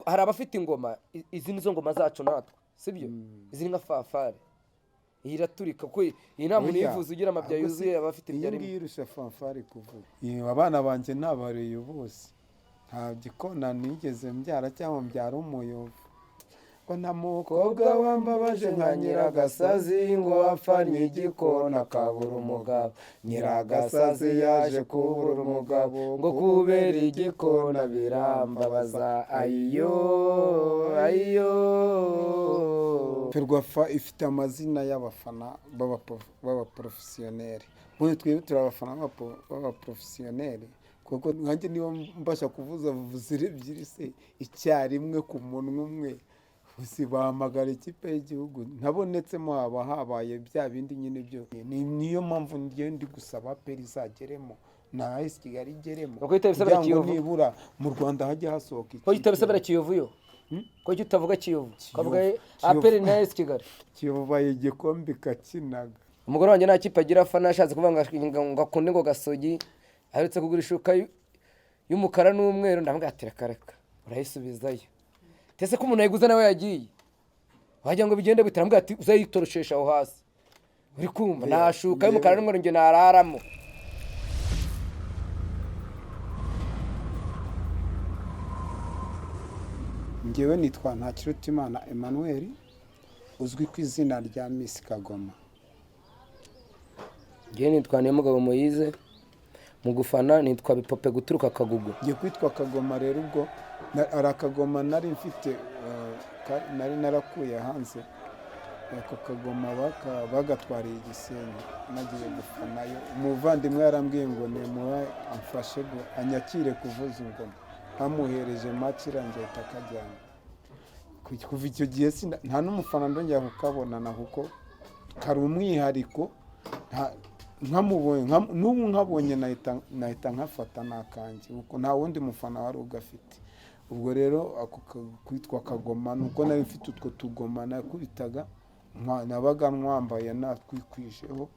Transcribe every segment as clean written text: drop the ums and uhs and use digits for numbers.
Hari abafite ingoma, izi nizo ngoma zacu natwe, sibyo? Izi ni nka fanfare, iyi iraturika kuko iyi nta muntu Oya, uyivuza ugira amabya ahubwo yuzuye, aba afite iyi ibyo arimo. Ngiyi irusha fanfare kuvuga. Yewe, abana banjye ni abareyo bose, nta gikona nigeze mbyara cyangwa mbyara umuyovu, ngo nta mukobwa wambabaje nka Nyiragasazi, ngo wapfanye igikona akabura umugabo. Nyiragasazi yaje kubura umugabo ngo kubera igikona birambabaza, ayiyo ayiyo. Ferwafa ifite amazina y'abafana b'abaporofesiyoneri. Ubundi twebwe turi abafana b'abaporofesiyoneri, kuko nkanjye niba mbasha kuvuza vuvuzela ebyiri se icyarimwe ku munwa umwe, gusa bahamagara ikipe y'igihugu ntabonetsemo, haba habaye bya bindi nyine byo. Niyo mpamvu ngiye ndi gusaba APR izageremo na AS Kigali igeremo, Nuko itabisabira kugira ngo Kiyovu. nibura mu Rwanda hajye hasohoka Ko ikipe. itabisabira Kiyovu yo, ko utavuga Kiyovu, ukavuga Kiyovu. APR na AS Kigali? Kiyovu baye igikombe ikakinaga. Umugore wanjye nta kipe agira afana, ashatse kuvuga ngo akunde ngo Gasogi, aherutse kugura ishuka y'umukara n'umweru. Ndamubwira ati: "Reka reka, urayisubizayo." Tese ko umuntu ayiguze nawe yagiye, wagira ngo bigende bite? Ndamubwira ati: "Uzayitoroshesha aho hasi." Uri kumva, nta shuka y'umukara n'umweru njye nararamo. Ngewe nitwa Ntakirutimana Emmanuel, uzwi ku izina rya Miss Kagoma. Njyewe nitwa Niyomugabo Moise, mu gufana nitwa Bipope guturuka Kagugu. Ngiye kwitwa Kagoma rero, ubwo hari akagoma nari mfite, nari narakuye hanze. Ako kagoma bagatwariye igisenyi nagiye gufanayo. Umuvandimwe yarambwiye ngo nimuhe amfashe anyakire kuvuza ingoma. Nkamuhereje, match irangiye ahita akajyana. Kuva icyo gihe nta n'umufana ndongera kukabonana, kuko kari umwihariko. Nkamubonye, n'ubu nkabonye nahita nkafata n'akanjye, kuko nta wundi mufana wari ugafite. Ubwo rero ako kwitwa Kagoma ni uko nari mfite utwo tugoma nakubitaga, nabaga nwambaye natwikwijeho,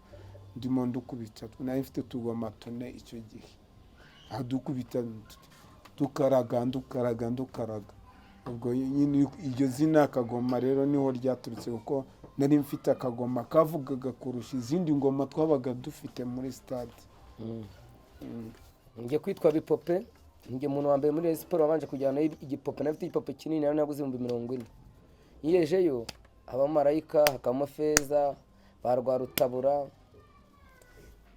ndimo ndukubita. Nari mfite utugoma tune icyo gihe, adukubita dukaraga, ndukaraga, ndukaraga. Ubwo nyine iryo zina Kagoma rero niho ryaturutse, kuko nari mfite akagoma kavugaga kurusha izindi ngoma twabaga dufite muri stade. Njye kwitwa Bipope, njye umuntu wa mbere muri Rayon Sports wabanje kujyana igipope. Nafite igipope kinini, nayo naguze 40,000. Yiyejeyo habamo Marayika, hakabamo Feza, ba Rwarutabura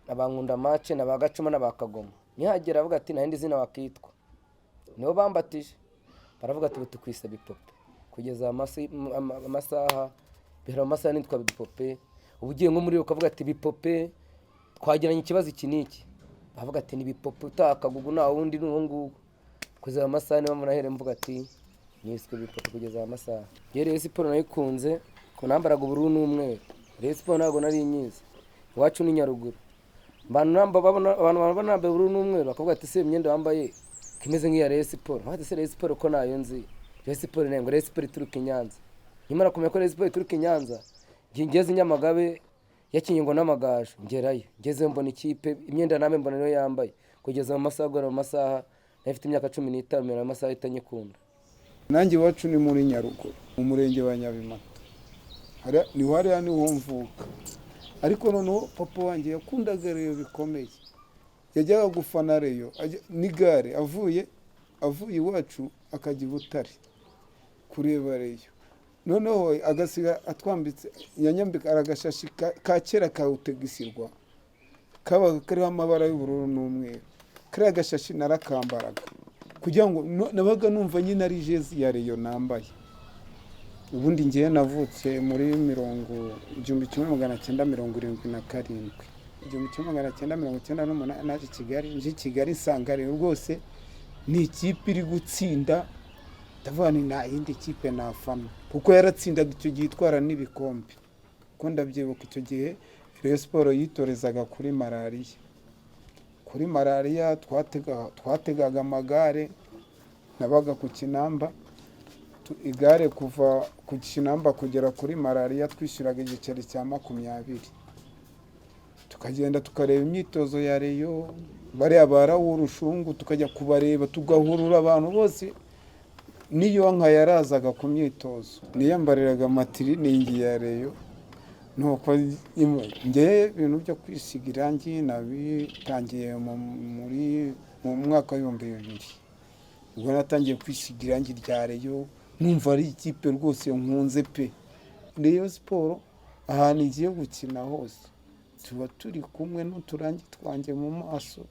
na ba Nkunda Mace na ba Gacuma na ba Kagoma. Nihagera avuga ati: "Nta rindi zina wakitwa." Nibo bambatije, baravuga ati: "Ubu tukwise Bipope." Kugeza amasaha bihera mu masaha nitwa Bipope. Uba ugiye nko muri ukavuga ati: "Bipope twagiranye ikibazo iki n'iki," bavuga ati: "Ni Bipope utaha Kagugu, nta wundi, ni uwo nguwo." Kugeza aya masaha niba nahereye mvuga ati niswe Bipope kugeza aya masaha. Njyewe Rayon Sports nayikunze ko nambaraga ubururu n'umweru. Rayon Sports ntabwo nari nyizi, iwacu ni Nyaruguru. Abantu babona nambaye ubururu n'umweru bakavuga ati: "Se imyenda wambaye ko imeze nk'iya Rayon Sports?" Nkavuga ati: "Se Rayon Sports ko nayo nzi? Rayon Sports ngo Rayon Sports ituruka i Nyanza." Nyamara kumenya ko Rayon Sports ituruka i Nyanza, njye ngeze i Nyamagabe yakinye ngo n'Amagaju, ngerayo, ngezeyo mbona ikipe imyenda namwe mbona niyo yambaye. Kugeza mu masaha, guhera mu masaha nari mfite imyaka 15, mbere amasaha itanyikunda. Nanjye iwacu ni muri Nyaruguru, mu murenge wa Nyabimata. Niho hariya niho mvuka, ariko noneho papa wanjye yakundaga Rayon bikomeye. Yajyaga gufana Rayon n'igare, avuye iwacu akajya i Butare kureba Rayon, noneho agasiga atwambitse, yanyambika agashashi ka kera kawutegisirwa, kabaga kariho amabara y'ubururu n'umweru. Kariya gashashi narakambaraga kugira ngo nabaga numva nyine ari jezi ya Rayon nambaye. Ubundi ngewe navutse muri mirongo 1977. 1998 naje i Kigali. Nje i Kigali nsanga Rayon rwose ni ikipe iri gutsinda. Ndavuga nti nta yindi kipe nafana, kuko yaratsindaga icyo gihe, itwara n'ibikombe. Kuko ndabyibuka, icyo gihe Rayon Sports yitorezaga kuri malariya. Kuri malariya twategaga amagare. Nabaga ku Kinamba, igare kuva ku Kinamba kugera kuri malariya twishyuraga igiceri cya 20, tukagenda tukareba imyitozo ya Rayon. Bariya ba Rawurushungu tukajya kubareba, tugahurura abantu bose. Niyo nka yarazaga ku myitozo, niyambariraga matiriningi ya Rayon. Nuko njye ibintu byo kwisiga irangi nabitangiye mu mwaka w'2000. Ubwo natangiye kwisiga irangi rya Rayon, numva ari ikipe rwose nkunze pe. Rayon Sports ahantu igiye gukina hose tuba turi kumwe n'uturangi twanjye mu maso,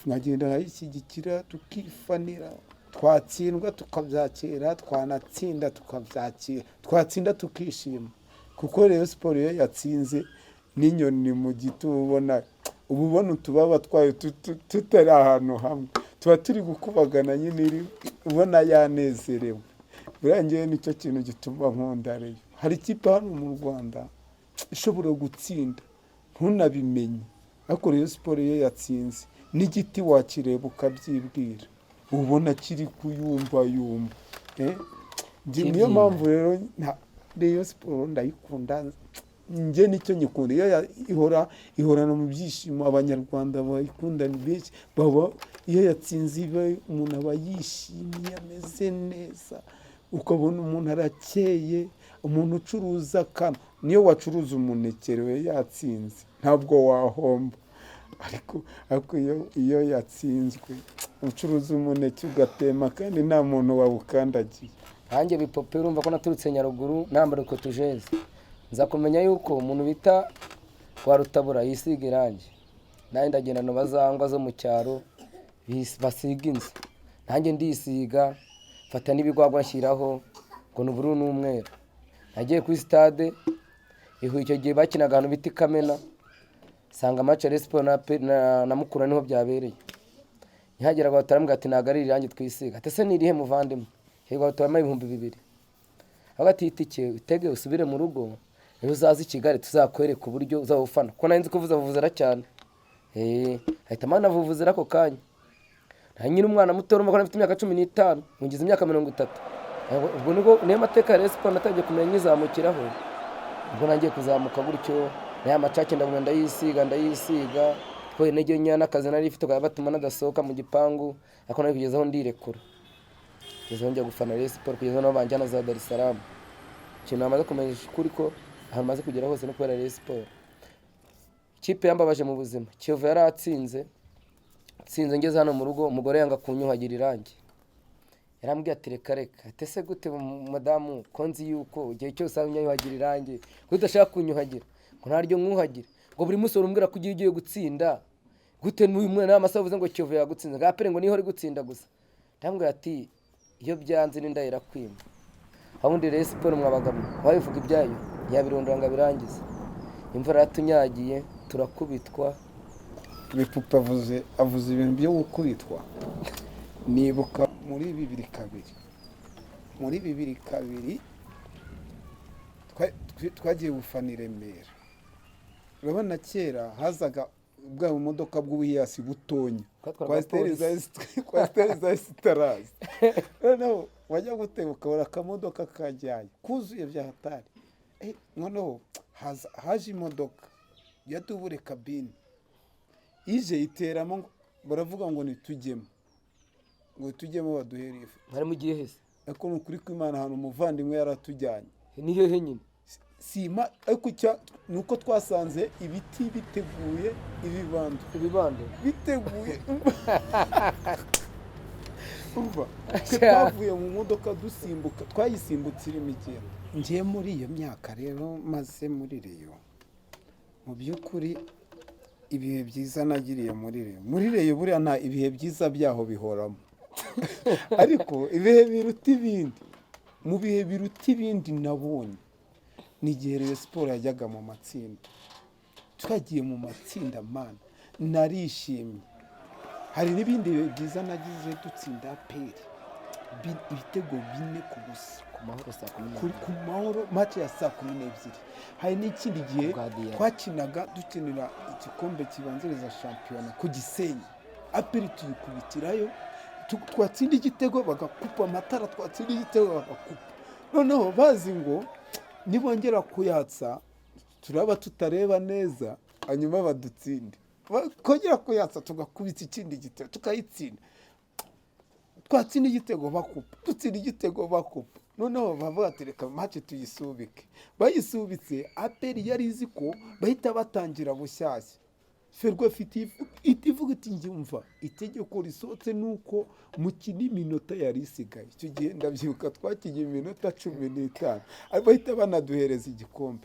nkagenda nkayishyigikira, tukifanira, twatsindwa tukabyakira, twanatsinda tukabyakira, twatsinda tukishima, kuko Rayon Sports iyo yatsinze n'inyoni mu giti uba ubona utubaba twayo tutari ahantu hamwe, tuba turi gukubagana nyine, iri ubona yanezerewe. Buriya ngewe nicyo kintu gituma nkunda Rayon. Hari ikipe hano mu Rwanda ishobora gutsinda ntunabimenye, ariko Rayon Sports iyo yatsinze n'igiti wakireba ukabyibwira, ubona kiri kuyumbayumba. Niyo Kibyina. mpamvu rero Rayon Sports ndayikunda. Njye nicyo nyikunda, iyo ihora ihorana mu byishimo. Abanyarwanda bayikunda ni benshi, baba iyo yatsinze iba umuntu aba yishimye, ameze neza, ukabona umuntu arakeye. Umuntu ucuruza akantu, niyo wacuruza umuneke we yatsinze ntabwo wahomba, ariko iyo yatsinzwe ucuruza umuneke ugatema kandi nta muntu wawukandagiye. Nanjye bipope, urumva ko naturutse Nyaruguru nambara utwo tujezi, nza kumenya yuko umuntu bita Rwarutabura yisiga irangi. Nanjye ndagenda bazangwa zo mu cyaro basiga inzu, nanjye ndisiga, mfata n'ibigwagwa nshyiraho ngo ni ubururu n'umweru. Nagiye kuri sitade i Huye, icyo gihe bakinaga ahantu bita i Kamena, nsanga match ya Rayon Sports na Mukura niho byabereye. Nkihagera Rwarutabura ati: "Ntabwo ari irangi twisiga." Ati: "Ese ni irihe, muvandimwe?" Rwarutabura 2000. Avuga ati: "Itike utege usubire mu rugo, ejo uzaze i Kigali tuzakwereka uburyo uzaba ufana," kuko nari nzi kuvuza vuvuzera cyane. Ahita amana vuvuzera ako kanya. Nta nyiri umwana muto, urumva ko nari mfite imyaka 15, ngize imyaka 30. Ubwo nibwo niyo mateka ya Rayon Sports natangiye kumenya nyizamukiraho. Ubwo nangiye kuzamuka gutyo n'aya macake, ndaguma ndayisiga, ndayisiga kuko intege nkeya n'akazi nari mfite bakaba batuma nadasohoka mu gipangu, ariko nari kugezaho ndirekura, kugezaho njya gufana Rayon Sports, kugeza aho banjyana za Dar es Salaam. Ikintu namaze kumenya ukuri ko ahantu maze kugera hose no kubera Rayon Sports. Ikipe yambabaje mu buzima, Kiyovu. Yaratsinze tsinze, ngeze hano mu rugo umugore yanga kunyuhagira irangi. Yarambwiye ati: "Reka reka." Ati: "Ese gute madamu, ko nzi yuko igihe cyose unyuhagira irangi, ko udashaka kunyuhagira?" Ngo: "Ntaryo nkuhagira." Ngo: "Buri munsi umbwira ko ugiye gutsinda gute? N'uyu mwana amasaha uvuze ngo Kiyovu yagutsinze, ngo APR ngo niho uri gutsinda gusa." Ndambwira ati: "Iyo byanze n'inda irakwima." Ubundi Rayon Sports mwabagamo wabivuga ibyayo ntiyabirondora ngo abirangize. Imvura yatunyagiye, turakubitwa. Bipupe avuze ibintu byo gukubitwa, nibuka muri 2002, muri 2002 twagiye gufana i Remera. Urabona kera hazaga bwa bumodoka bw'ubuHiace butonya. Bwatwaraga Coaster. Polisi. Coaster za sitarazi. Noneho wajya gutega ukabona akamodoka kajyayo kuzuye bya hatari. Noneho haje imodoka ya double cabine, ije iteramo baravuga ngo nitujyemo, ngo tujyemo baduhere ifu. Mwari mugiye hese? Ariko ni ukuri kw'Imana, ahantu umuvandimwe yaratujyanye. Ni hehe nyine? Sima, ariko ni uko twasanze ibiti biteguye, ibibando. Ibibando. Biteguye. Umva, twe twavuye mu modoka dusimbuka, twayisimbutse irimo igenda. Ngiye muri iyo myaka rero maze muri Rayon, mu by'ukuri ibihe byiza nagiriye muri Rayon, muri Rayon buriya nta ibihe byiza byaho bihoramo, ariko ibihe biruta ibindi, mu bihe biruta ibindi nabonye ni igihe Rayon Sports yajyaga mu matsinda. Twagiye mu matsinda, mana, narishimye. Hari n'ibindi bihe byiza nagize dutsinda APR ibitego 4-0. Ku Mahoro saa kumi Ku Mahoro, match ya saa 12. Hari n'ikindi gihe Bwa Diarra. twakinaga dukinira igikombe kibanziriza shampiyona ku Gisenyi, APR tuyikubitirayo. Twatsinda igitego bagakupa amatara, twatsinda igitego bagakupa. Noneho bazi ngo nibongera kuyatsa turaba tutareba neza, hanyuma badutsinde. Bakongera kuyatsa tugakubita ikindi gitego tukayitsinda. Twatsinda igitego bakupa, dutsinda igitego bakupa. Noneho bavuga ati: "Reka match tuyisubike." Bayisubitse, APR yari izi ko bahita batangira bushyashya. Ferwafa ihita ivuga iti: "Njyumva itegeko risohotse ni uko mukina iminota yari isigaye." Icyo gihe ndabyibuka twakinnye iminota 15, bahita banaduhereza igikombe.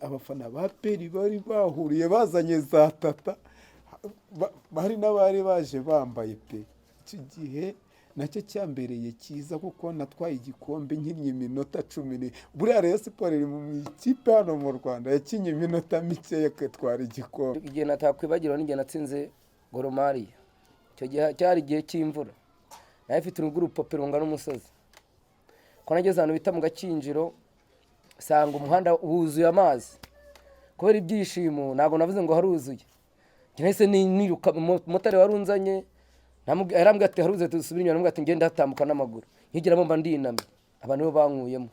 Abafana ba APR bari bahuriye bazanye za tata, hari n'abari baje bambaye pe. Icyo gihe nacyo cyambereye cyiza kuko natwaye igikombe nkinnye iminota cumi ni buriya Rayon Sports iri mu ikipe hano mu Rwanda yakinnye iminota mikeya igatwara igikombe. Igihe natakwibagirwa n'igihe natsinze Gor Mahia. Icyo gihe cyari igihe cy'imvura, nayo ifite urugo urupope rungana n'umusozi. Ko nageze ahantu bita mu Gakinjiro, nsanga umuhanda wuzuye amazi. Kubera ibyishimo ntabwo navuze ngo haruzuye. Njye nahise niruka. Umumotari wari unzanye yarambwiye ati: "Haruzuye, dusubire inyuma." Namubwiye ati: "Ngende hatambuka n'amaguru." Nkigeramo mba ndinamye, abantu bo bankuyemo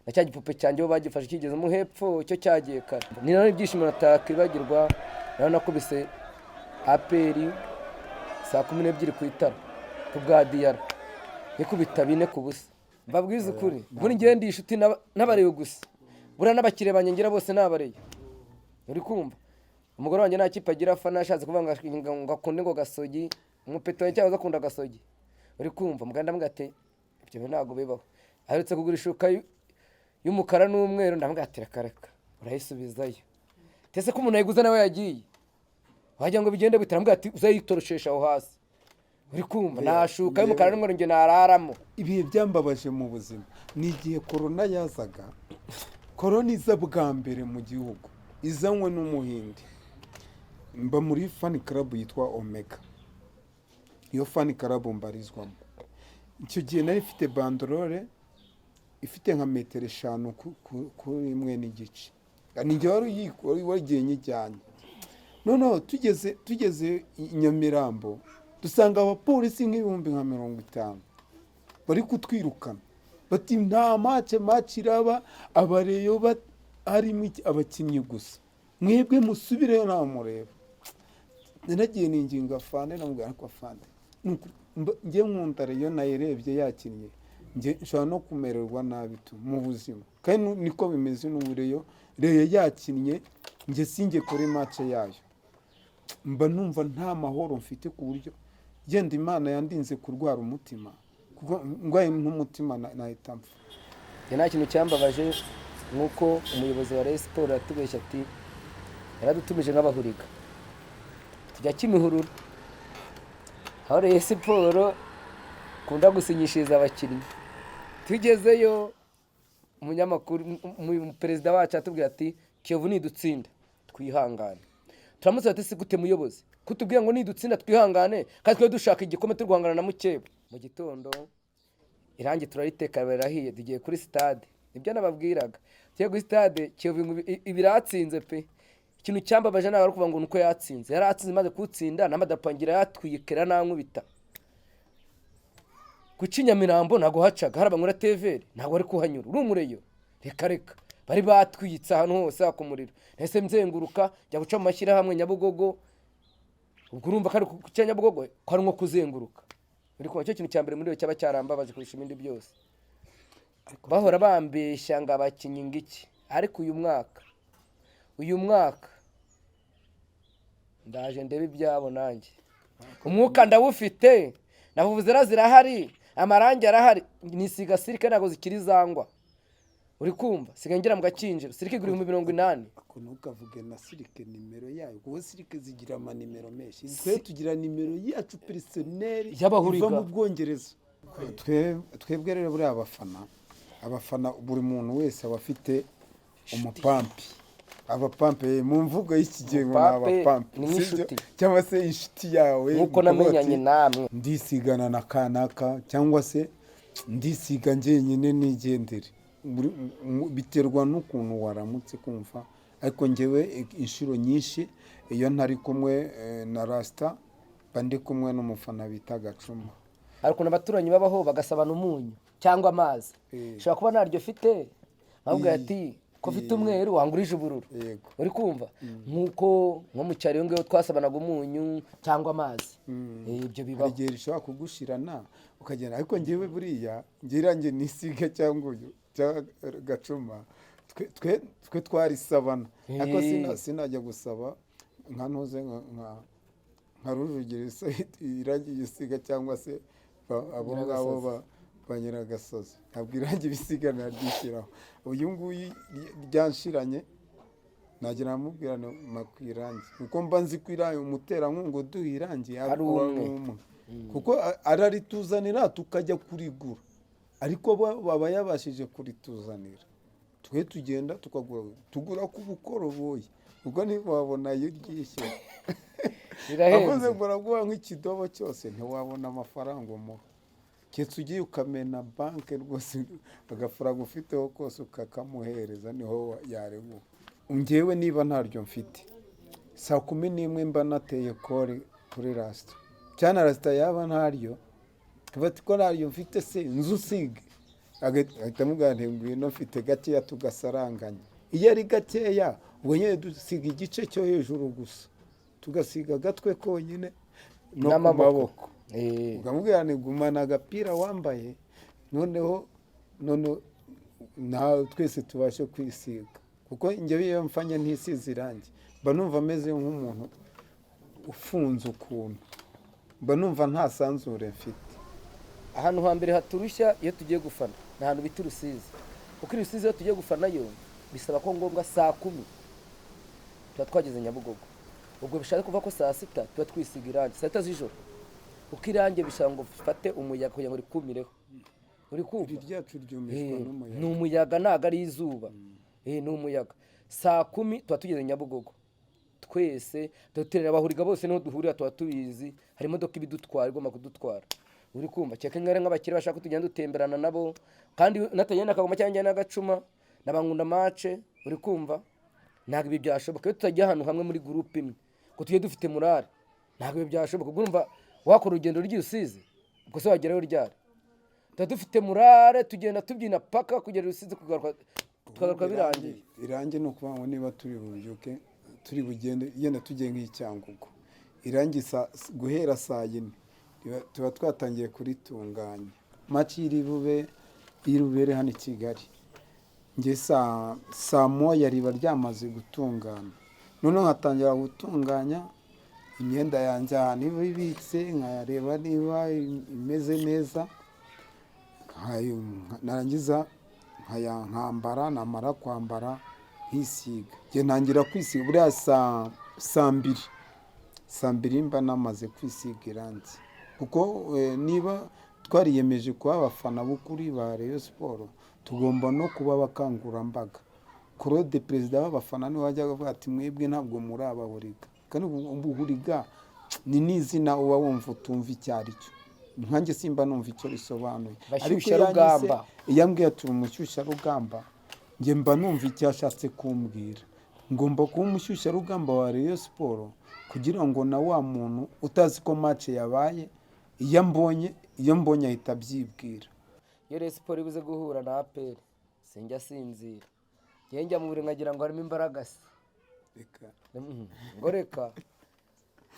na cya gipupe cyanjye bo bagifashe kigezemo hepfo, cyo cyagiye kare. Ni nayo ibyishimo natakwibagirwa. Nayo nakubise APR saa 12 ku itara ku bwa Diyara, ikubita 4-0. Mbabwize ukuri, ubundi ngewe ndi inshuti n'abareyo gusa. Buriya n'abakiriya banjye ngira bose ni abareyo, uri kumva? Umugore wanjye nta kipe agira afana. Yashatse kuvuga ngo akunde ngo Gasogi, umupeto wanjye cyangwa akunda Gasogi, uri kumva? Muganda ndamubwira ati: "Ibyo bintu ntabwo bibaho." Aherutse kugura ishuka y'umukara n'umweru. Ndamubwira ati: "Reka reka, urayisubizayo." Tese ko umuntu ayiguze nawe yagiye wagira ngo bigende bite? Ndamubwira ati: "Uzayitoroshesha aho hasi." Uri kumva? Nta shuka y'umukara n'umweru njye nararamo. Ibihe byambabaje mu buzima ni igihe korona yazaga. Korona iza bwa mbere mu gihugu izanywe n'Umuhinde, mba muri fan club yitwa Omega. Iyo fan club mbarizwamo, icyo gihe nari mfite banderole ifite nka metero 5 kuri 1.5. Ni njye wari wagiye nyijyanye. Noneho tugeze i Nyamirambo, dusanga abapolisi nk'ibihumbi nka 50 bari kutwirukana, bati: "Nta match, match iraba abareyo harimo abakinnyi gusa, mwebwe musubireyo nta mureba." Naragiye ninginga afande, namubwira: "Ariko afande, ni ukuri, njye nkunda Rayon, nayirebye yakinnye njye nshobora no kumererwa nabi tu mu buzima." Kandi niko bimeze n'ubu. Rayon yakinnye njye sinjye kuri match yayo, mba numva nta mahoro mfite, ku buryo genda Imana yandinze kurwara umutima, kuko ndwaye nk'umutima nahita mpfa. Njye nta kintu cyambabaje nk'uko umuyobozi wa Rayon Sports yatubeshya ati yaradutumije nk'abahuriga tujya Kimihurura, aho Rayon Sports ikunda gusinyishiriza abakinnyi. Tugezeyo, umunyamakuru, perezida wacu atubwira ati: "Kiyovu nidutsinda twihangane." Turamusaba ati: "Si gute muyobozi kutubwira ngo nidutsinda twihangane, kandi twe dushaka igikombe, turi guhangana na mukeba?" Mu gitondo irangi turariteka rirahiye, tugiye kuri stade. Nibyo nababwiraga, tugiye kuri stade, Kiyovu ngo ibiratsinze pe. Ikintu cyambabaje ntabwo ari ukuvuga ngo nuko yatsinze, yaratsinze, maze kuwutsinda n'amadarapo ngira yatwikira nankubita guca Nyamirambo. Ntabwo hacaga hari abanywera teveri, ntabwo bari kuhanyura. Uri umureyo? Reka reka, bari batwitse ahantu hose haka umuriro. Nahise nzenguruka njya guca mu mashyirahamwe Nyabugogo. Ubwo urumva ko ari guca Nyabugogo ko ari nko kuzenguruka. Uri kumva? Icyo kintu cya mbere muri iyo cyaba cyarambabaje kurusha ibindi byose, bahora bambeshya ngo abakinnyi ngiki. Ariko uyu mwaka ndaje ndebe ibyabo nanjye. Umwuka ndawufite, na vuvuzela zirahari, amarangi arahari, nisiga sirike ntabwo zikiri zangwa. Uri kumva? Sigaye ngera mu Gakinjiro, sirike igura 80,000. Ako ntukavuge na sirike nimero yayo, kuko sirike zigira amanimero menshi. Twe tugira nimero yacu personnel Y'abahuriga. iva mu Bwongereza. Twebwe rero buriya abafana, buri muntu wese aba afite umupampi. Abapampe mu mvugo y'iki gihe ngo ni Umupampe abapampe, ni sibyo? nk'inshuti. Cyangwa se inshuti yawe, nk'uko mukavuga namenyanye ati, namwe. "Ndisigana na kanaka," cyangwa se "Ndisiga njyenyine nigendere." Biterwa n'ukuntu waramutse kumva. Ariko njyewe inshuro nyinshi iyo ntari kumwe na Rasita, mba ndi kumwe n'umufana bita Gacuma. Hari ukuntu abaturanyi babaho bagasabana umunyu cyangwa amazi. Ushobora kuba ntaryo ufite, nkabwira ati Ko ufite umweru wangurije ubururu. Yego. Uri kumva, nk'uko nko mu cyaro iyo ngiyo twasabanaga umunyu cyangwa amazi. Ibyo Hari bibaho. igihe rishobora kugushirana ukagenda, ariko ngewe buriya ngira nge nisiga cyangwa uyu cyangwa gacuma, twe twarisabana, ariko sinajya gusaba nka ntuze nka Rujugiro irangi yisiga, cyangwa se abo ngabo ba Nyiragasozi. Ntabwo irangi bisiga naryishyiraho. Uyu nguyu ryanshiranye nagira namubwira ngo mpa ku irangi, kuko mba nzi ko irangi umuterankunga uduha irangi ari aba umwe. Umwe, kuko ararituzanira tukajya kurigura, ariko baba yabashije kurituzanira, twe tugenda tukagura, tugura ku bukoroboyi, ubwo ntiwabona ayo uryishyura. Avuze Birahenze. ngo uraguha nk'ikidobo cyose, ntiwabona amafaranga umuha, keretse ugiye ukamena banki rwose, agafaranga ufiteho kose ukakamuhereza, niho yareguha. Ngewe niba ntaryo mfite, saa 11 mba nateye kori kuri rasita, cyane rasita yaba ntaryo, bati ko ntaryo mfite se nzu usige, agahita amubwira nti ngwino mfite gakeya tugasaranganya. Iyo ari gakeya, ubwo nyine dusiga igice cyo hejuru gusa, tugasiga agatwe konyine no ku N'amaboko. maboko. Ukamubwira ni gumana agapira wambaye, noneho nta twese tubashe kwisiga, kuko njyewe iyo mfanye ntisize irangi mba numva ameze nk'umuntu ufunze ukuntu, mba numva nta sanzure mfite. Ahantu hambere haturushya iyo tugiye gufana ni ahantu bita i Rusizi, kuko i Rusizi iyo tugiye gufanayo bisaba ko ngombwa saa 10 tuba twageze Nyabugogo. Ubwo bishatse kuvuga ko saa 6 tuba twisiga irangi, saa 6 z'ijoro, kuko irangi bisaba ngo ufate umuyaga kugira ngo rikumireho. Uri kumva? Iri ryacu ryumishwa n'umuyaga. Ni umuyaga, ntabwo ari izuba. Ni umuyaga. Saa 10 tuba tugeze Nyabugogo twese, duterera abahuriga bose, niho duhurira, tuba tubizi, hari imodoka ibidutwara, igomba kudutwara. Uri kumva, cyeka nk'ari nk'abakire bashaka ko tugenda dutemberana nabo, kandi natagenda akagoma cyangwa njyana n'agacuma n'abankunda mace. Uri kumva, ntabwo ibi byashoboka iyo tutajya ahantu hamwe muri groupe imwe ngo tujye dufite morale, ntabwo ibi byashoboka. Ubwo urumva wakora urugendo rujya i Rusizi, ubwo se wagerayo ryari? Tuba dufite morale, tugenda tubyina paka kugera i Rusizi, kugaruka tukagaruka birangiye. Irangi ni ukuvuga ngo niba turi bubyuke, turi bugende, yenda tugiye nk'i Cyangugu, irangi guhera saa 4 tuba twatangiye kuritunganya. Match iri bube, iri bubere hano i Kigali, njye saa 1 riba ryamaze gutungana, noneho nkatangira gutunganya imyenda yanjye ahantu iba ibitse, nkareba niba imeze neza, narangiza nkambara, namara kwambara nkisiga. Njye ntangira kwisiga buriya saa 2, saa 2 mba namaze kwisiga irangi, kuko niba twariyemeje kuba abafana b'ukuri ba Rayon Sport, tugomba no kuba abakangurambaga. Claude, perezida w'abafana, niwe wajyaga avuga ati mwebwe ntabwo muri abahuriga, kandi ubuhuriga ni n'izina uba wumva utumva icyo ari cyo. Nkanjye simba numva icyo risobanuye, ariko iyo Bashyushyarugamba. iyo ambwiye ati uri umushyushyarugamba, njye mba numva icyo ashatse kumbwira. Ngomba kuba umushyushyarugamba wa Rayon Sport kugira ngo na wa muntu utazi ko match yabaye, iyo ambonye ahita abyibwira. Iyo Rayon Sport ibuze guhura na APR, sinjya sinzira. Njye njya mu buriri nkagira ngo harimo imbaragasa. Reka. Ngo reka,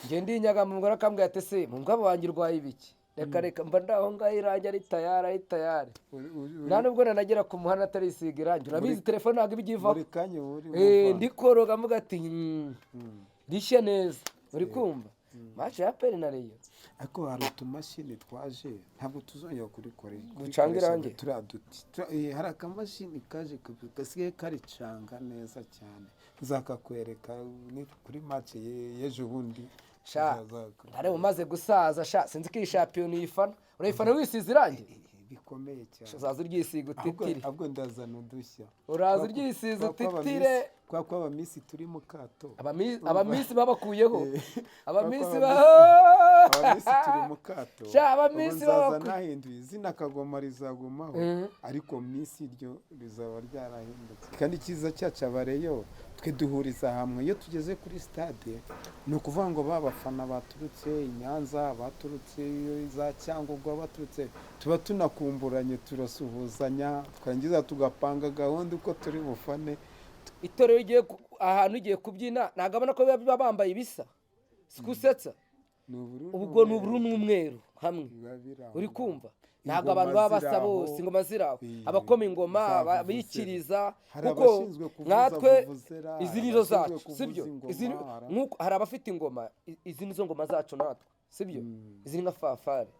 njye ndinyaga mu mugore akambwira ati se mu mugabo wanjye urwaye ibiki? Reka reka, mba ndaho ngaho irangi ari tayari, ari tayari. Nta nubwo nanagera ku muhanda atarisiga irangi. Urabizi, telefone ntabwo iba igivaho. Buri kanya uba uri Ndikoroga mvuga ati rishye neza." Uri kumva, match ya APR na Rayon. Ariko hari utumashini twaje, ntabwo tuzongera kurikora. Ducanga irangi? Turiya duti hari akamashini kaje gasigaye karicanga neza cyane, nzakakwereka ni kuri match y'ejo bundi. Sha, ntareba umaze gusaza sha, sinzi ko iyi shampiyona uyifana, urayifana wisize irangi? Bikomeye cyane. Uzaza uryisiga utitire. Ahubwo ndazana udushya. Uraza uryisize utitire. Kwa ko abamisi turi mu kato. Abamisi babakuyeho. Abamisi ba Abamisi turi mu kato. Sha, abamisi Ubu nzaza nahinduye izina, Kagoma rizagumaho, ariko misi ryo rizaba ryarahindutse. Kandi icyiza cyacu abareyo, twe duhuriza hamwe iyo tugeze kuri stade. Ni ukuvuga ngo ba bafana baturutse i Nyanza, baturutse za Cyangugu, baturutse, tuba tunakumburanye, turasuhuzanya, twarangiza tugapanga gahunda uko turi bufane. Itorero rigiye ahantu ugiye kubyina, ntabwo abona ko biba bambaye ibisa, si kusetsa. Ni ubururu Ubwo ni n'umweru. Ubururu n'umweru hamwe. Biba biri aho Uri ngaho. kumva, ntabwo Ingoma abantu baba basa ziri aho. bose, ingoma ziri aho, abakoma ingoma, za vuvuzela. Abikiriza, Hari kuko abashinzwe kuvuza nkatwe vuvuzela, izi hari nizo abashinzwe zacu, kuvuza sibyo? ingoma, Izi nk'uko hari abafite ingoma, izi nizo ngoma zacu natwe, sibyo? Izi ni nka fanfare,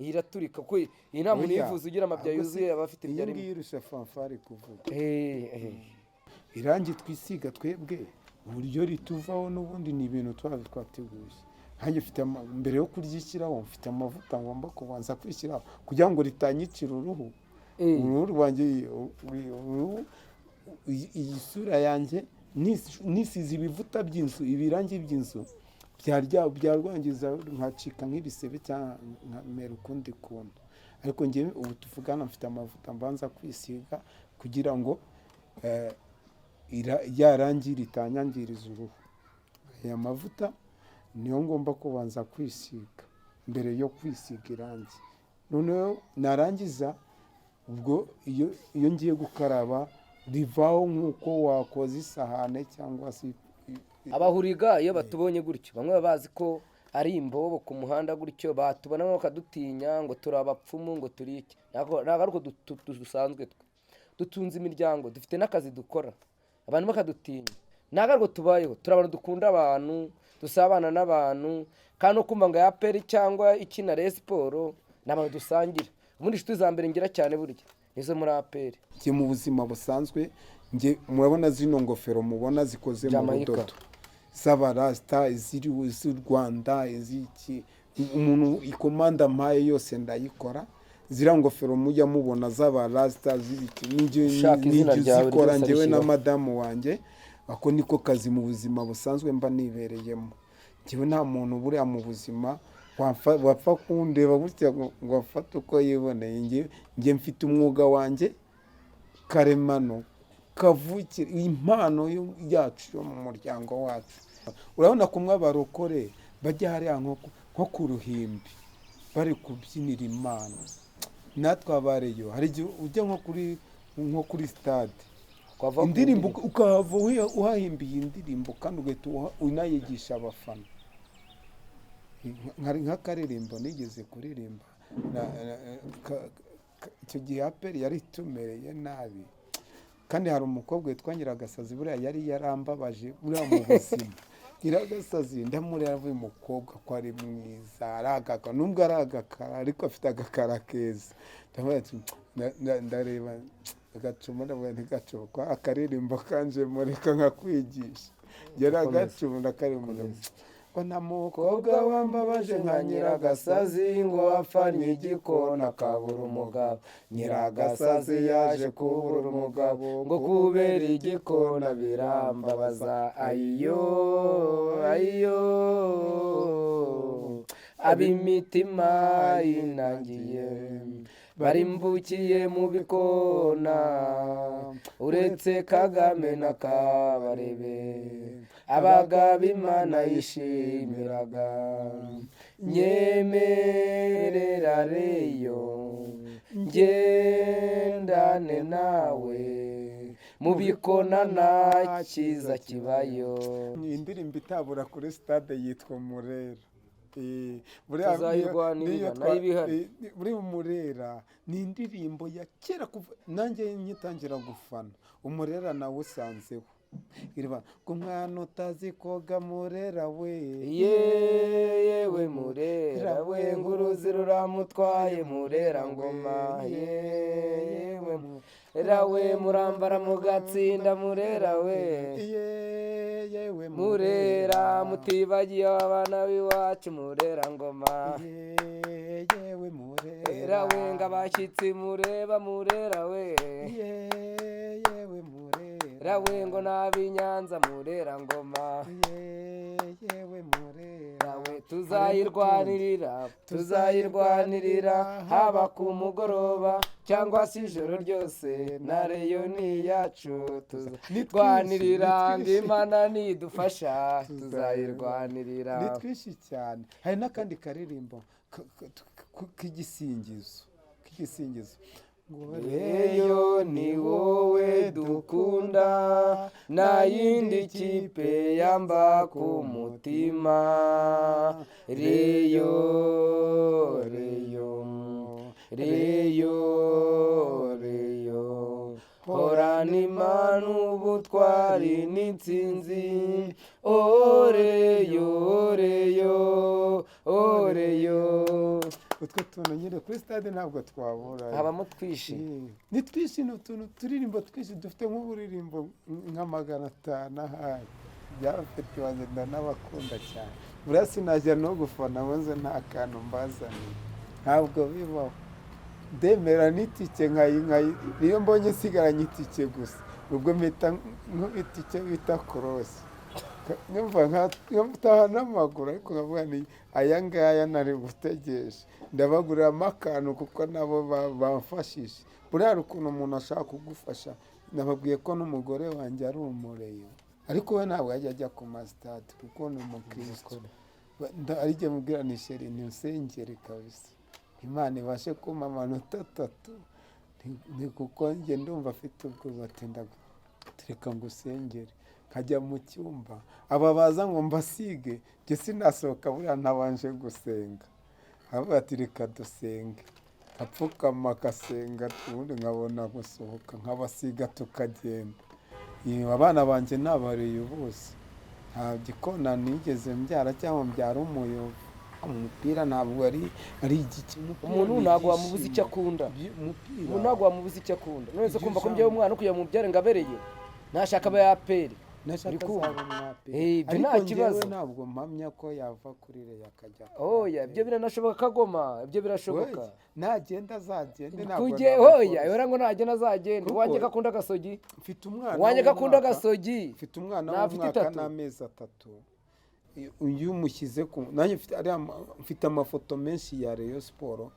iyi iraturika kuko iyi nta muntu Oya, uyivuza ugira amabya ahubwo si- yuzuye, aba afite iyi ibyo arimo. ngiyi irusha fanfare kuvuga. Irangi twisiga twebwe, uburyo rituvaho n'ubundi ni ibintu tuba twateguye. Nkanjye mfite mbere yo kuryishyiraho mfite amavuta ngomba kubanza kwishyiraho kugira ngo ritanyicira uruhu. Uruhu rwanjye, uruhu, iyi sura yanjye, nisize ibivuta by'inzu, ibirangi by'inzu byarwangiza nkacika nk'ibisebe cyangwa nkamera ukundi kuntu. Ariko njyewe ubu tuvugana mfite amavuta mbanza kwisiga kugira ngo ya rangi ritanyangiriza uruhu. Aya mavuta niyo ngomba kubanza kwisiga mbere yo kwisiga irangi. Noneho narangiza, ubwo iyo ngiye gukaraba rivaho nk'uko wakoza isahane cyangwa se Abahuriga iyo batubonye gutyo, bamwe baba bazi ko ari imbobo ku muhanda gutyo, batubonamo bakadutinya ngo turi abapfumu, ngo turi iki. Ntabwo ari uko dusanzwe, twe dutunze imiryango, dufite n'akazi dukora, abantu bakadutinya. Ntabwo ari uko tubayeho, turi abantu dukunda abantu, dusabana n'abantu, kandi no kumva ngo ya APR cyangwa ikina Rayon Sports ni abantu dusangira. Ubundi inshuti za mbere ngira cyane burya nizo muri APR. Njye mu buzima busanzwe, njye murabona zino ngofero mubona zikoze mu Jamaica. rudodo z'abarasita, iziri iz'u Rwanda, iz'iki, umuntu ikomanda mpaye yose ndayikora. Ziriya ngofero mujya mubona z'abarasita z'ibiki, ninjye Ushaka izina ninjye ryawe uzikora ryose njyewe na arishyiraho. madamu wanjye. Ako niko kazi mu buzima busanzwe mba nibereyemo. Njyewe nta muntu buriya mu buzima wapfa kundeba gutya ngo afate uko yiboneye. Njye mfite umwuga wanjye karemano, kavukire, impano yacu yo mu muryango wacu. Urabona kumwe abarokore bajya hariya nko ku ruhimbi bari kubyinira Imana, natwe abareyo hari igihe ujya nko kuri stade Ukava ku indirimbo ndirimbo. Ukahava uhahimbiye indirimbo kandi ugahita unayigisha abafana. Nk'akaririmbo nigeze kuririmba icyo gihe APR yari itumereye nabi, kandi hari umukobwa witwa Nyiragasazi, buriya yari yarambabaje buriya mu buzima. Nyiragasazi ndamureba, avuye umukobwa ko ari mwiza, ari agakara, nubwo ari agakara ariko afite agakara keza. Ndavuga ati ndareba agacuma, ndavuga nti: "Gacuma, ko akaririmbo kanje mureka nkakwigisha." Yari agacuma, ndakaririmba ngo: "Nta mukobwa wambabaje nka Nyiragasazi, ngo wapfanye igikona akabura umugabo. Nyiragasazi yaje kubura umugabo ngo kubera igikona birambabaza, ayiyo ayiyo, ab'imitima yinangiye barimbukiye mu bikona, uretse Kagame na Kabarebe, abagabo Imana yishimiraga. Nyemerera reyo ngendane nawe mu bikona, nta cyiza kibayo." Ni indirimbo itabura kuri stade yitwa Murera. Buriya Tuzayirwanirira, niyo nayo iba ihari. Buri Murera ni indirimbo ya kera, kuva nanjye ngitangira gufana. Umurera nawe usanzeho iriba ngo: "Mwana utazi koga Murera we." Yewe Murera we, nguruzi ruramutwaye Murera ngoma, yewe Murera we, murambara mugatsinda Murera we. Yewe Murera, mutibagiye abana b'iwacu Murera ngoma. Yewe Murera Murera we, ngo abashyitsi mureba Murera we. Yewe Murera Murera we, ngo n'ab'i Nyanza Murera ngoma. Yewe Murera we, tuzayirwanirira, tuzayirwanirira, haba ku mugoroba cyangwa se ijoro ryose, na Rayon ni iyacu, tuzayirwanirira, ngo Imana nidufasha tuzayirwanirira. Ni twinshi cyane. Hari n'akandi karirimbo k'igisingizo ngo: Rayon ni wowe dukunda. Nta yindi kipe yamba ku mutima. Rayon, Rayon, Rayon, Rayon, horana Imana ubutwari n'intsinzi. Oreyo, reyo, oreyo. Utwo tuntu nyine kuri stade ntabwo twabura. Habamo twishi. Ni twinshi, ni utuntu turirimbo twinshi dufite, nk'uburirimbo nka 500 ahari. Byabafite wanjye ndanabakunda cyane. Buriya sinajya no gufana maze nta kantu mbazaniye, ntabwo bibaho. Ndemera n'itike nkayi niyo mbonye nsigaranye itike gusa, ubwo mpita nkubita icyo bita korosi, nkumva nkataha n'amaguru. Ariko nkavuga ni aya ngaya nari gutegesha, ndabaguriramo akantu kuko nabo bamfashije. Buriya hari ukuntu umuntu ashaka kugufasha. Nababwiye ko n'umugore wanjye ari umureyo, ariko we ntabwo yajya ajya ku masitade kuko ni umukristo. Ari jye mubwira ni chérie, ni usengere kabisa Imana ibashe kumpa amanota 3. Ni kuko njye ndumva afite ubwoba. Ati reka ngo usengere. Nkajya mu cyumba, aba baza ngo mbasige, njye sinasohoka buriya ntabanje gusenga. Aravuga ati reka dusenge, apfukama agasenga, ubundi nkabona gusohoka nkabasiga tukagenda. Abana banjye ni abareyo bose, nta gikona nigeze mbyara cyangwa mbyara umuyovu. Umupira ntabwo ari igiki. Umuntu ntabwo wamubuza icyo akunda. Umupira. Umuntu ntabwo wamubuza icyo akunda. None se Iryo kumva ko jambo. mbyaye umwana kugira ngo mubyare ngo abereye ntashaka aba yaperi. Nashaka Uri kumva? azaba umwaperi. Ibyo Ariko nta njyewe kibazo. ntabwo mpamya ko yava kuri Rayon akajya kuri Oya, APR. Ibyo biranashoboka kagoma, ibyo birashoboka. Oya, nagenda azagende, ntabwo Kujye namuforce. hoya ihora ngo nagenda azagende. Kuko Uwanjye gakunda agasogi. Mfite umwana Uwanjye gakunda agasogi. Mfite umwana Ntafite w'umwaka 3. n'amezi 3. Iyo umushyize ku nanjye mfite ariya mfite amafoto menshi ya Rayon Sport,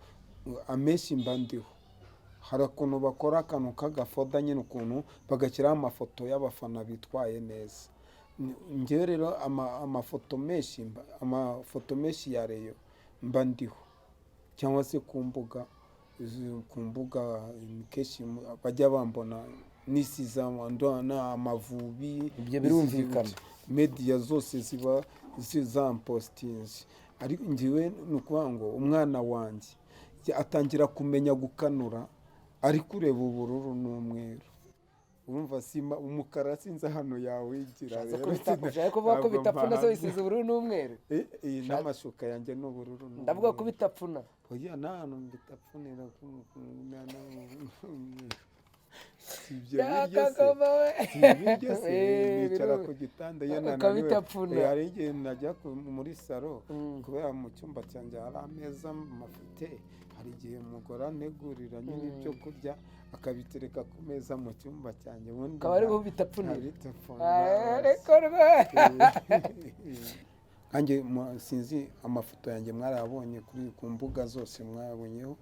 amenshi mba ndiho. Hari ukuntu bakora akantu k'agafoda nyine, ukuntu bagashyiraho amafoto y'abafana bitwaye neza. Njyewe rero amafoto menshi amafoto menshi ya Rayon mba ndiho, cyangwa se ku mbuga ku mbuga kenshi bajya bambona nisize amavubi. Ibyo birumvikana. Media zose ziba zampositinze. Ariko njyewe ni ukuvuga ngo umwana wanjye atangira kumenya gukanura ari kureba ubururu n'umweru. Urumva sima umukara sinzi hano yawigira. Ushatse Rero ushaka kuvuga ko ntabwo bitapfuna se mpahamya. wisize ubururu n'umweru? Iyi n'amashuka yanjye ni ubururu Ndavuga ko n'umweru. bitapfuna. Oya, nta hantu bitapfunira si ibyo biryo se? Yakagoma we. Si ibiryo se? Nicara ku gitanda iyo nananiwe. Ukabitapfuna. Hari igihe najya muri salo, kubera mu cyumba cyanjye hari ameza mafite. Hari igihe umugore antegurira nyine ibyo kurya akabitereka ku meza mu cyumba cyanjye, ubundi Ukaba ari bubitapfunira. nkabitapfuna. Ariko rwe. Nkanjye sinzi, amafoto yanjye mwarayabonye kuri ku mbuga zose, mwayabonyeho.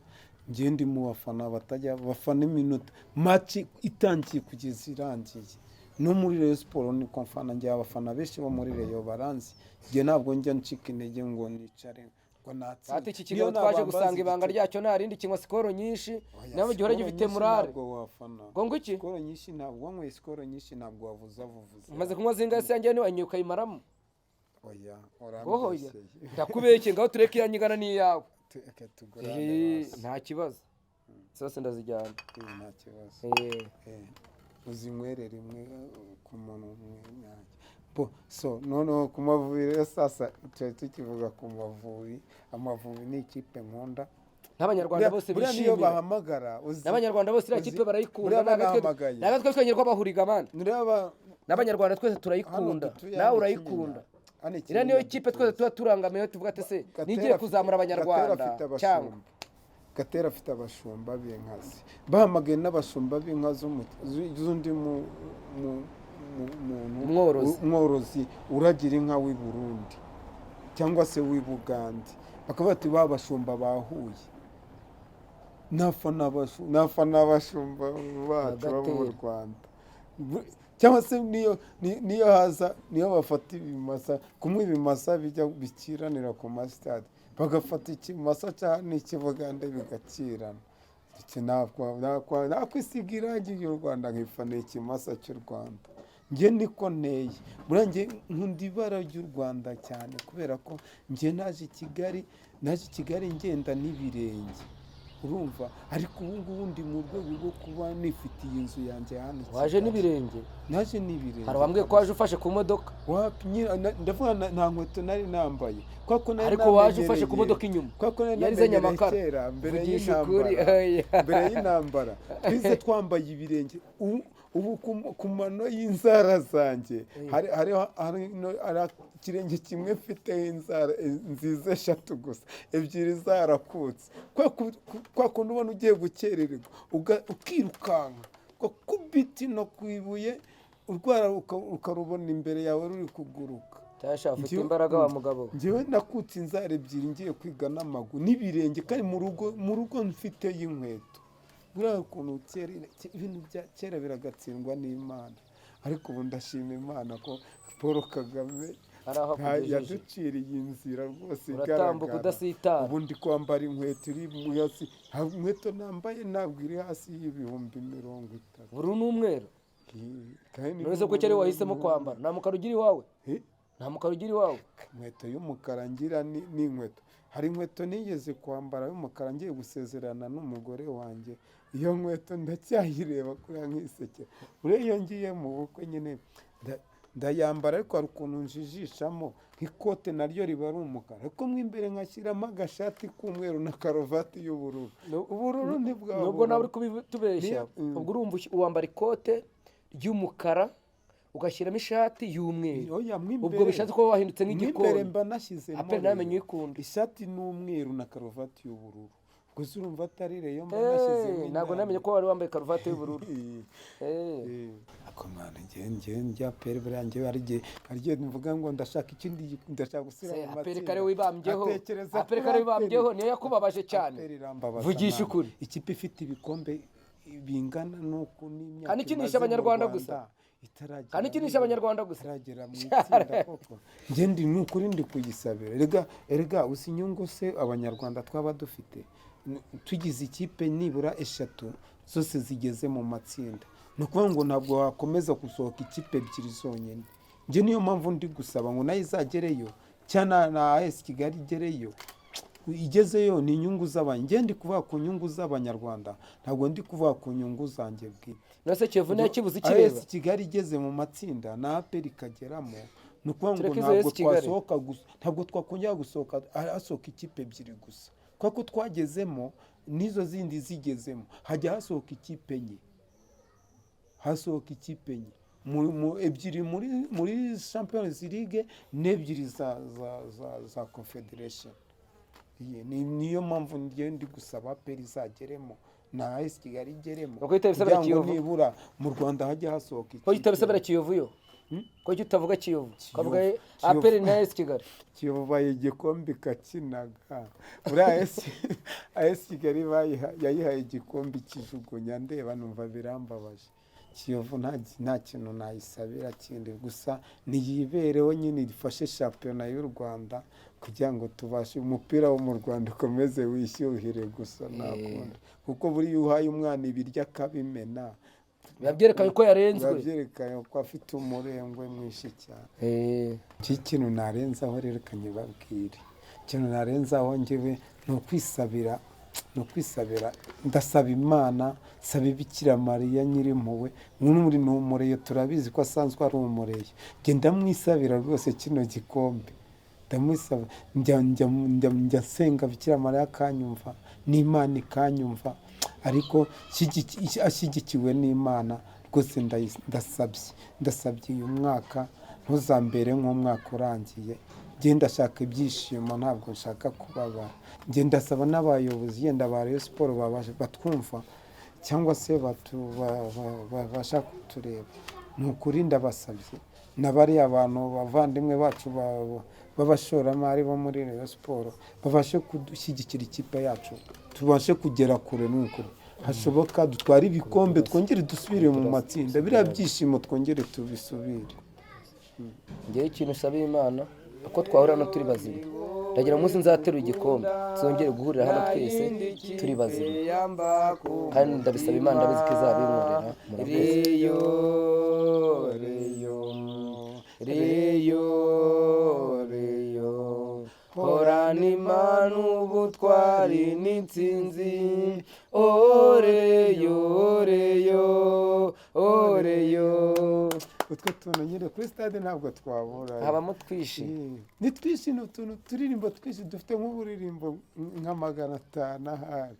Njye ndi mu bafana batajya bafana iminota match itangiye kugeza irangiye. No muri Rayon Sport niko mfana. Njye abafana benshi bo muri Rayon baranzi. Njye ntabwo njya ncika intege ngo nicare ngo natsinze. Ati iki kigabo twaje gusanga ibanga ryacyo nta rindi, kinywa Skol nyinshi, nawe gihora gifite morale. Ntabwo wafana. Ngo ngo iki? Skol nyinshi, ntabwo wanyweye Skol nyinshi, ntabwo wavuza vuvuze. Umaze kunywa zingahe se? Yanjye niwanyoye ukayimaramo? Oya. Ngo hoya? Urambeshyeye. Ndakubeshye? Ngaho tureke iyanjye ingana n'iyawe. Reka tugurane basi. Nta kibazo, zose ndazijyana. Nta kibazo. Uzinywere rimwe ku muntu umwe nanjye. Bo so noneho ku Mavubi rero, sasa tuba tukivuga ku Mavubi. Amavubi ni ikipe nkunda. N'abanyarwanda bose Buriya niyo bishimira. bahamagara N'abanyarwanda bose iriya kipe barayikunda. Buriya Ntabwo banahamagaye. Ntabwo twe twenyine ko bahuriga abandi. Nureba. N'abanyarwanda twese Hano turayikunda. dutuye Nawe hano urayikunda. Kinyinya. Hano Iriya niyo Kinyinya kipe twese dutuye. tuba turangamiye, tuvuga ati se Gatera nigiye kuzamura Gatera abanyarwanda afite cyangwa abashumba. Gatera afite abashumba b'inkazi. Bahamagaye n'abashumba b'inka z'undi muntu Umworozi. Umworozi uragira inka w'i Burundi cyangwa se w'i Bugande, bakaba bati ba bashumba bahuye. Nafana abashumba bacu bo mu Gatera. Rwanda. Cyangwa se niyo niyo haza, niyo bafata ibimasa kumwe, ibimasa bijya bikiranira ku masitade, bagafata ikimasa cya n'ikibugande bigakirana. Iki nakwisiga irangi ry'u Rwanda nkifanira ikimasa cy'u Rwanda. Njye niko nteye. Buriya njye nkunda ibara ry'u Rwanda cyane, kubera ko njye naje i Kigali ngenda n'ibirenge, urumva? Ariko ubu ngubu ndi mu rwego rwo kuba nifitiye inzu yanjye hano i Waje Kigali. n'ibirenge? Naje n'ibirenge. Hari abambwiye ko waje ufashe ku modoka. Wapi, ndavuga nta nkweto nari nambaye, kubera ko nari Ariko waje ufashe ku namenyereye- modoka inyuma. kubera ko nari Yari izanye namenyereye amakara. kera mbere Vugisha ukuri. y'intambara. Oya. Mbere y'intambara twize twambaye ibirenge. Ubu ku mano y'inzara zanjye hari ikirenge kimwe mfiteho inzara nziza eshatu gusa, ebyiri zarakutse. Kwa kundi ubona ugiye gukererwa, ukirukanka, ugakubita ino ku ibuye, urwara ukarubona imbere yawe ruri kuguruka. Tasha, ufite imbaraga wa mugabo. Njyewe nakutse inzara ebyiri ngiye kwiga n'amaguru n'ibirenge, kandi mu rugo mfiteyo inkweto. Buriya ukuntu kera ibintu bya kera biragatsindwa n'Imana, ariko ubu ndashima Imana ko Paul Kagame Hari aho akugejeje. yaduciriye inzira rwose Uratambuka igaragara. udasitara. Ubu ndi kwambara inkweto iri mu hasi, inkweto nambaye ntabwo iri hasi y'30,000. Buru n'umweru. Kandi None se ko cyari wahisemo kwambara, nta mukara ugira iwawe? Eh? Nta mukara ugira iwawe? Inkweto y'umukara ngira ni inkweto, hari inkweto nigeze kwambara y'umukara ngiye gusezerana n'umugore wanjye. Iyo nkweto ndacyayireba kuriya nkisekera. Buriya iyo ngiye mu bukwe nyine ndayambara, ariko hari ukuntu njijishamo, nk'ikote naryo riba ari umukara, ariko mo imbere nkashyiramo agashati k'umweru na karuvati y'ubururu. Ubururu ntibwabura. Nubwo nawe uri kubitubeshya. Ubwo urumva wambara ikote ry'umukara, ugashyiramo ishati y'umweru. Oya, mo imbere. Ubwo bishatse kuba wahindutse Mo imbere nk'igikoni. mba nashyizemo APR nawe menya uyikunda. Ishati n'umweru na karuvati y'ubururu. Ubwo se urumva atari Rayon mba nashyizemo? Ntabwo namenye ko wari wambaye karuvati y'ubururu. Ako mwana, njye njya APR, buriya njye hari igihe mvuga ngo ndashaka ikindi, ndashaka gusubira mu APR matsinda. kare wibambyeho. Atekereza APR kuri kare wibambyeho, APR. niyo yakubabaje cyane. APR irambabaza, Vugisha mwana. ukuri. Ikipe ifite ibikombe bingana n'uku n'imyaka Kandi ikinisha imaze mu Abanyarwanda Rwanda, gusa. itaragera Kandi ikinisha Abanyarwanda gusa. Itaragera mu itsinda koko. Njye ndi ni ukuri ndi kuyisabira. Erega uzi inyungu se Abanyarwanda twaba dufite tugize ikipe nibura eshatu zose zigeze mu matsinda? Ni ukuvuga ngo ntabwo wakomeza gusohoka ikipe ebyiri zonyine. Njye niyo mpamvu ndi gusaba ngo nayo izagereyo, cyangwa na AS Kigali igereyo. Igezeyo ni inyungu z'abantu. Njye ndi kuvuga ku nyungu z'Abanyarwanda, ntabwo ndi kuvuga ku nyungu zanjye bwite. None se Kiyovu niyo kibuze ikireba? AS Kigali igeze mu matsinda na APR ikageramo, ni ukuvuga ngo Tureke izo ntabwo AS Kigali. twasohoka gusa, ntabwo twakongera gusohoka hasohoka ikipe ebyiri gusa, kuko twagezemo n'izo zindi zigezemo hajya hasohoka ikipe enye, hasohoka ikipe enye ebyiri muri Champions League n'ebyiri za Confederation. Iyi niyo mpamvu ngiye ndi gusaba APR izageremo na AS Kigali igeremo, Nuko itabisabira kugira ngo Kiyovu. nibura mu Rwanda hajye hasohoka Ko itabisabira Kiyovu yo? Ko utavuga Kiyovu, ukavuga APR na AS Kigali? Kiyovu baye igikombe ikakinaga. Buriya AS Kigali yayihaye igikombe ikijugunya ndeba, numva birambabaje. Kiyovu nta kintu nayisabira kindi, gusa niyibereho nyine, ifashe shampiyona y'u Rwanda kugira ngo tubashe umupira wo mu Rwanda ukomeze wishyuhire gusa, nta kundi, kuko buriya uhaye umwana ibiryo akabimena, Biba byerekanye ko yarenzwe. Biba byerekanye ko afite umurengwe mwinshi cyane. Iki kintu narenzaho rero, kanyibabwire, ikintu narenzaho njyewe ni ukwisabira. Ndasaba Imana, nsaba Bikira Mariya Nyirimpuhwe. Nk'uri ni umureyo, turabizi ko asanzwe ari umureyo. Njye ndamwisabira rwose kino gikombe, ndamwisaba. Njya nsenga Bikira Mariya akanyumva n'Imana ikanyumva, ariko ashyigikiwe n'Imana rwose. Ndasabye uyu mwaka ntuzambere nk'umwaka urangiye. Njye ndashaka ibyishimo, ntabwo nshaka kubabara. Njye ndasaba n'abayobozi yenda ba Rayon Sports batwumva cyangwa se babasha kutureba, ni ukuri ndabasabye, na bariya bantu bavandimwe bacu b'abashoramari bo muri Rayon Sports babashe kudushyigikira ikipe yacu, tubashe kugera kure, ni ukuri hashoboka, dutware ibikombe, twongere dusubire mu matsinda, biriya byishimo twongere tubisubire. Ngewe ikintu usaba Imana, uko twahura hano turi bazima, ndagira umunsi nzaterura igikombe tuzongere guhurira hano twese turi bazima, kandi ndabisaba Imana, ndabizi ko izabinkorera. Murakoze. Rayon, Rayon. Rayon, Rayon, horana Imana ubutwari n'intsinzi. Oh Rayon, Rayon, oh Rayon. Utwo tuntu nyine kuri stade ntabwo twabura. Habamo twishi. Ni twinshi, ni utuntu turirimbo twinshi dufite, nk'uburirimbo nka 500 ahari.